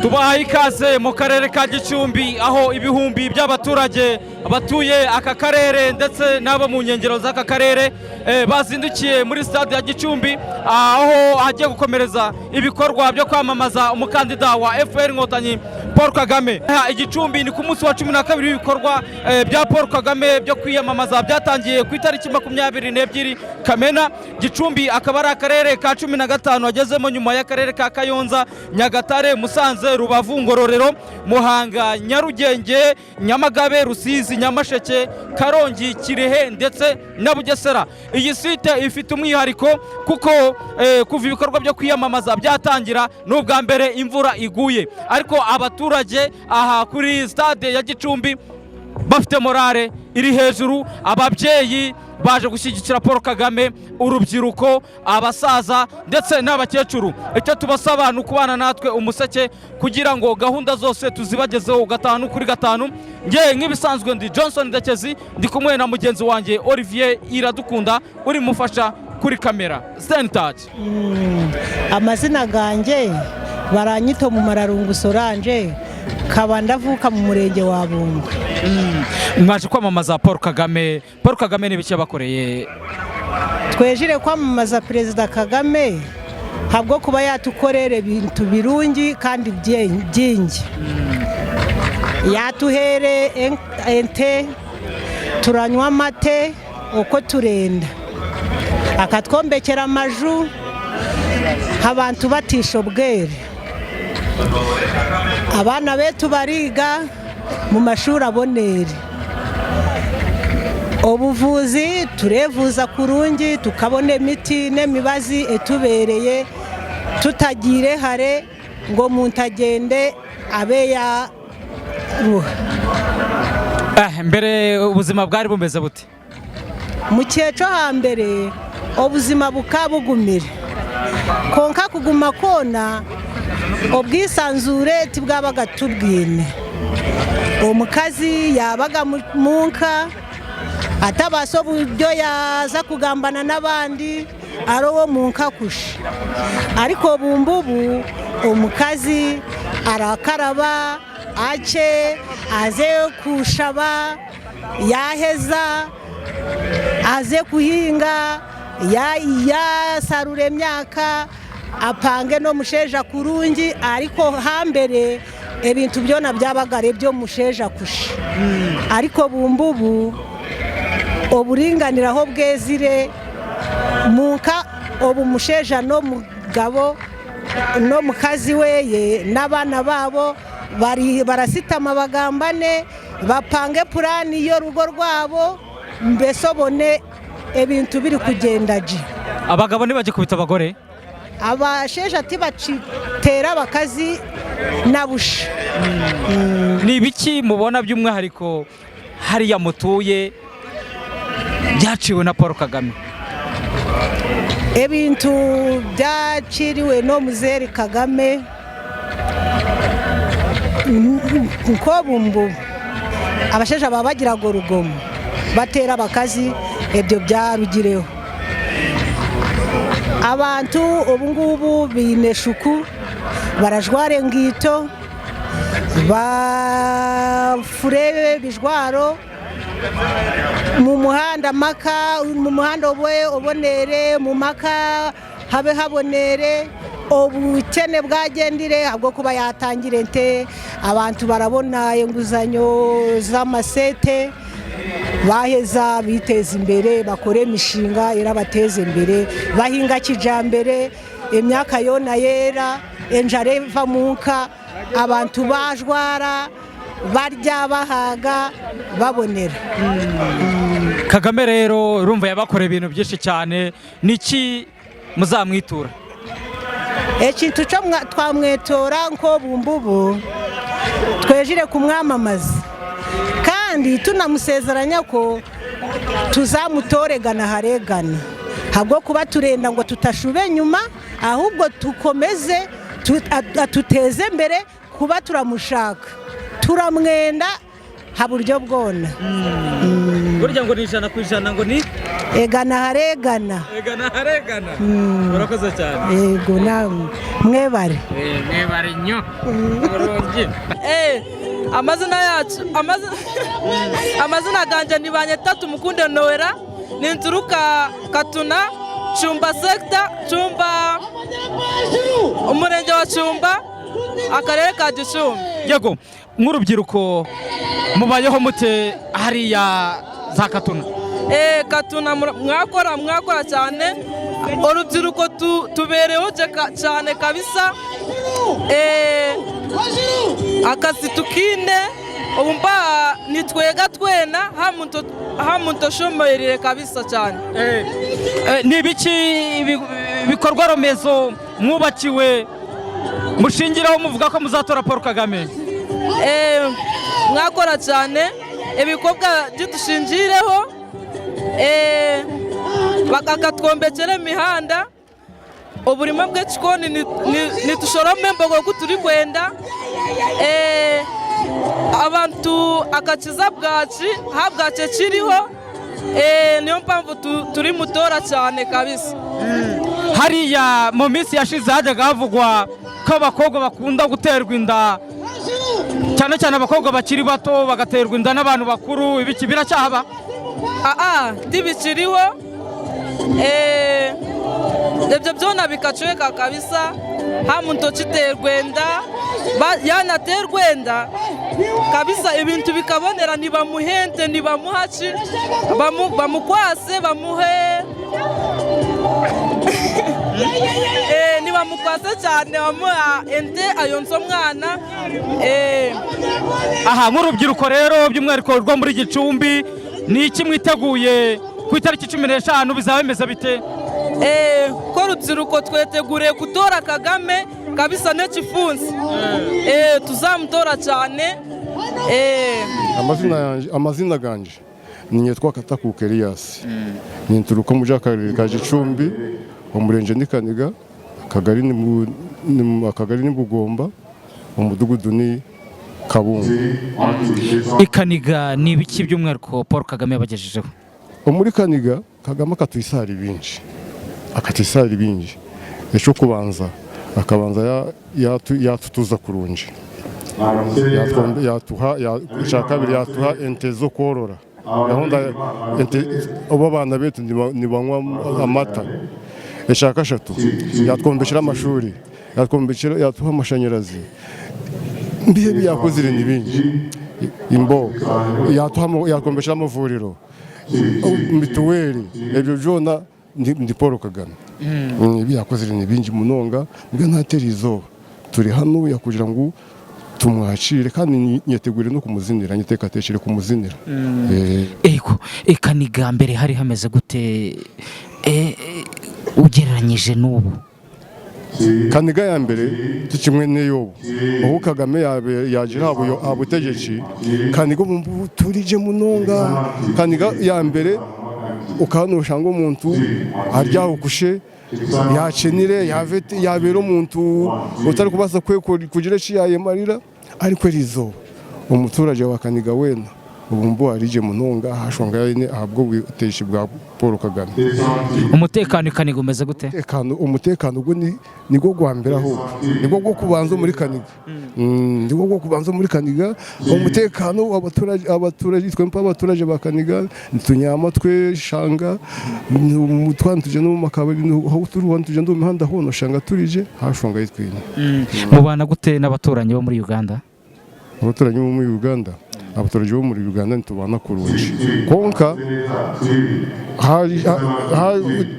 Tubahaye ikaze mu karere ka Gicumbi, aho ibihumbi by'abaturage batuye aka karere ndetse n'abo mu nkengero z'aka karere bazindukiye muri stade ya Gicumbi, aho hagiye gukomereza ibikorwa byo kwamamaza umukandida wa FPR Inkotanyi, Paul Kagame. Igicumbi ni ku munsi wa 12 w'ibikorwa bya Paul Kagame byo kwiyamamaza byatangiye ku itariki 22 Kamena. Gicumbi akaba ari akarere ka 15 agezemo nyuma y'akarere ka Kayonza, Nyagatare, Musanze, Rubavu, Ngororero, Muhanga, Nyarugenge, Nyamagabe, Rusizi, Nyamasheke, Karongi, Kirehe ndetse na Bugesera. Iyi site ifite umwihariko kuko kuva ibikorwa byo kwiyamamaza byatangira ni ubwa mbere imvura iguye, ariko abaturage aha kuri stade ya Gicumbi bafite morale iri hejuru. Ababyeyi baje gushyigikira Paul Kagame, urubyiruko, abasaza ndetse n'abakecuru. Icyo tubasaba ni ukubana natwe umuseke kugira ngo gahunda zose tuzibagezeho gatanu kuri gatanu. Nge nk'ibisanzwe ndi Johnson Ndekezi, ndi kumwe na mugenzi wanjye Olivier Iradukunda uri mufasha kuri kamera. Sentaci. Amazina ganjye baranyita mu Mararungu Solange, kaba ndavuka mu murenge wa Bungwe. Mwaje kwamamaza Paul Kagame. Paul Kagame n'ibiki yabakoreye? Twejire kwamamaza Perezida Kagame habwo kuba yatukorera ibintu birungi kandi byingi. Yatuhere ente, turanywa amate uko turenda, akatwombekera amaju abantu batisha ubwere, abana betu bariga mu mashuri abonere, ubuvuzi turevuza kurungi, tukabona imiti n'emibazi etubereye, tutagire hare ngo muntu agende abe yaruha. Mbere ubuzima bwari bumeze bute? Mu gihe cyo hambere ubuzima bukabugumire, konka kuguma kona ubwisanzure tibwabaga tubwine. Omukazi yabaga mu nka atabasa uburyo yaza kugambana n'abandi ari uwo mu nka kusha, ariko bumbubu omukazi arakaraba ace aze kushaba, yaheza aze kuhinga, yasarura imyaka, apange no musheja kurungi. Ariko hambere ebintu byona byabaga ari byo musheja kusha, ariko bumbubu oburinganire aho bwezire munka, obu musheja no mugabo no mukazi weye n'abana babo bari barasitama bagambane, bapange purani y'urugo rwabo, mbese obone ebintu biri kugenda je. Abagabo ntibagikubita abagore? Abasheja tibacitera abakazi na busha. Ni ibiki mubona by'umwihariko hariya mutuye byaciwe na Paul Kagame? Ebintu byaciriwe no muzeri Kagame nk'obumbu abasheja baba bagiraga urugomo batera abakazi, ebyo byarugireho. Abantu ubu ngubu bine shuku, barajwara engito, bafure bijwaro mu muhanda, maka mu muhanda obe obonere, mu maka habe habonere. Ubukene bwagendire ahubwo kuba yatangira ente, abantu barabona inguzanyo z'amasete, baheza biteza imbere, bakore imishinga irabateza imbere, bahinga kijambere, imyaka yona yera, enjara iva mu nka, abantu bajwara, barya bahaga, babonera. Kagame rero urumva yabakoreye ibintu byinshi cyane, niki muzamwitura? Ekintu cyo twamwetora nk'obumbubu twejire kumwamamaza kandi tunamusezeranya ko tuzamutoregana haregana, habwo kuba turenda ngo tutashube nyuma, ahubwo tukomeze atuteze imbere kuba turamushaka, turamwenda. Ha buryo bwona. Burya ngo ni 100% ngo ni Egana haregana. Egana haregana. Urakoze cyane. Yego, namwe mwebare. Mwebare nyo urungi. Amazina yacu, amazina ganje ni Banyetatu Mukunde Noera, ninturuka Katuna, Cyumba sector, Cyumba, umurenge wa Cyumba, akarere ka Gicumbi. Yego, nk'urubyiruko mubayeho mute hariya za Katuna? Katuna mwakora, mwakora cyane. Urubyiruko tubereho cyane kabisa. Akazi tukine ubu mba nitwega twena hamuntu oshomerire kabisa cyane. Ni ibiki ibikorwa remezo mwubakiwe mushingiraho muvuga ko muzatora Paul Kagame? Mwakora cyane, ibikorwa byidushingireho, bakakatwombekera imihanda, oburima bw'ekikoni nitushoroma embogo ku turi kwenda, abantu akakiza bwaki ha bwaki kiriho, niyo mpamvu turi mutora cyane kabisa. Hariya mu minsi yashize hajyaga havugwa ko abakobwa bakunda guterwa inda, cyane cyane abakobwa bakiri bato bagaterwa inda n'abantu bakuru, ibiki biracyahaba? Aa, tibikiriho. Ibyo byona bikacweka kabisa, ha muntu okiterwa enda, yanaterwa enda kabisa ibintu bikabonera, nibamuhente nibamuhaki bamukwase bamuhe, nibamukwase cyane bamuha ente ayonsa omwana. Aha nk'urubyiruko rero by'umwihariko rwo muri Gicumbi, ni iki mwiteguye ku itariki 15? Bizaba bimeze bite? Ko rubyiruko tweteguriye gutora Kagame kabisa n'ekifunsi, tuzamutora cyane. Amazina yanje, amazina ganje ni nyetwa Katakuka Elias, ninturuka mu by'akarere ka Gicumbi, umurenge ni Kaniga, akagari ni akagari ni Bugomba, umudugudu ni Kabungo. Ikaniga ni ibiki by'umwihariko Paul Kagame yabagejejeho? Muri Kaniga Kagame akatwisara ibinji, akatwisara ibinji. Eco kubanza akabanza yatutuza kurungi. Yatuha icya kabiri yatuha ente zo korora, gahunda ente ubu abana betu ntibanywa amata. Icya gatatu yatwombekera amashuri, yatwombekera, yatuha amashanyarazi, mbihe yakoze ni bingi imbo, yatuha yatwombekera amavuriro, mituweli, ebyo byona ndi Paul Kagame. Ibi yakoze ni bingi munonga, mbwa ntatera izuba turi hano yakugira ngo tumwakire kandi nyetegure no kumuzinira, nyitekatekere kumuzinira. Ego, Ikaniga mbere hari hameze gute ugereranyije n'ubu? Kaniga ya mbere tukimwe n'iy'ubu. Ubu Kagame yagira abutegetsi, Kaniga ubu turije munonga. Kaniga ya mbere ukanusha ngo umuntu aryaho kushe yakenire yavete yabera umuntu utari kubasa kwe kugira eki yayemarira, ariko erizoba umuturage wa Kaniga wena ubu mbu arije munonga hashonga yine ahabwo butegetsi bwa Paul Kagame. Umutekano Ikaniga umeze gute? Umutekano ubwo ni nigwo gwa mbere, ahubwo nigwo gwo kubanza muri Kaniga. Nigwo gwo kubanza muri Kaniga umutekano. Abaturage twempa, abaturage ba Kaniga tunyama twe shanga mutwana tuje no mu makabari, aho turi hano tuje no mu mihanda hono shanga turije hashonga yitwine. Mubana gute n'abaturanyi bo muri Uganda? Abaturanyi bo muri Uganda, abaturage bo muri Uganda ntitubana kurungi, konka hari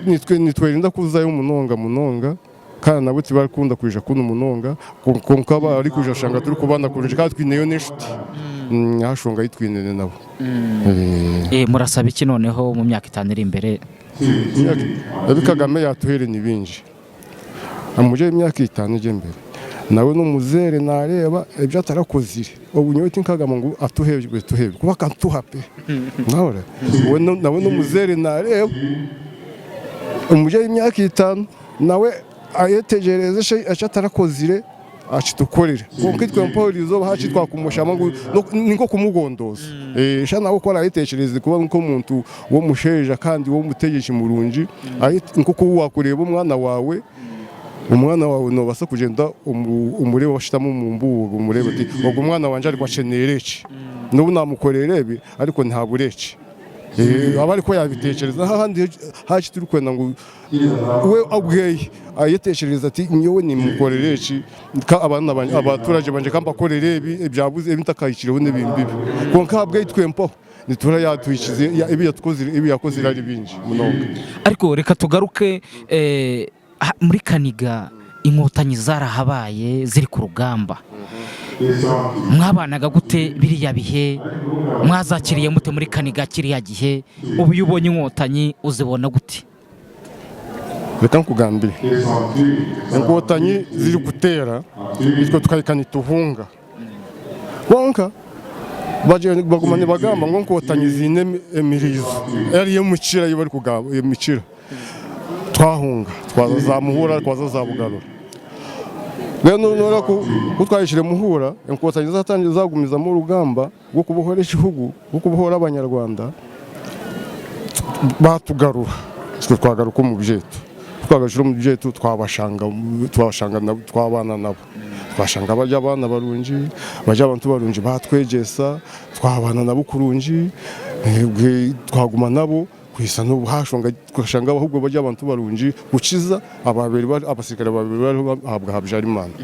nitwerinda kuzayo munonga munonga, kandi nabo tibarikunda kuja kuno munonga, konka bari kuja shanga turi kubana kurungi kandi twineyo n'inshuti. Hashonga yitwinene nabo. Murasaba iki noneho mu myaka 5 iri imbere? Ebi Kagame yatuhere ni bingi amuje imyaka 5 ije mbere, nawe n'umuzere nareba ibyo atarakozire ubu nyowe tinkagamba ngo atuhebwe tuhebwe kuba akantuha pe, nawe nawe n'umuzere nareba umuje imyaka 5 nawe ayetegereze icyo atarakozire. Akitukorera konka itwe mpora izoba haci twakumushama ngu ni nko kumugondoza. Sha nawe ko arayitekereza kuba nk'umuntu w'umusheja kandi w'umutegetsi murungi, nkuko wakureba umwana wawe, umwana wawe nobasa kugenda umureba washitamo mu mbuga, umureba ati ubwo umwana wanje ariko akeneye iki, n'ubu namukorera ibi ariko ntabure iki. Aba ariko yabitekereza hahandi haci turi kwenda ngo we abweye ayitekereza ati nyowe nimukorere iki, ka abana banje, abaturage banje kambakorere ibi, ibyabuze ibi ntakayikiriho n'ibintu bibi, konka abweye twempo nitura yatwikize ibi yatkozire, ibi yakozire ari bingi munonga. Ariko reka tugaruke muri Kaniga Inkotanyi zarahabaye ziri ku rugamba. Mwabanaga gute biriya bihe? Mwazakiriye mute muri Kaniga kiriya gihe? Ubu iyo ubonye Inkotanyi uzibona gute? Reka nkugambire, Inkotanyi ziri gutera itwe tukahikana ituhunga, konka baguma nibagamba ngo Inkotanyi zine emirizo ariyo mukira, iyo bari kugamba iyo mikira twahunga twaza za Muhura, twaza za Bugarura. Rero nora ko twayishire Muhura, Inkotanyi zatangiye zagumizamo urugamba rwo kubohora igihugu, rwo kubohora Abanyarwanda, batugarura twe twagaruka mu byetu, twagashyira mu byetu, twabashanga twabana nabo, twashanga bajya abana barungi, bajya abantu barungi batwegesa, twabana nabo kurungi, twaguma nabo kwisa n'ubu hashonga, twashanga ahubwo bajya abantu barungi gukiza ababiri abasirikare babiri bariho bahabwa Habyarimana.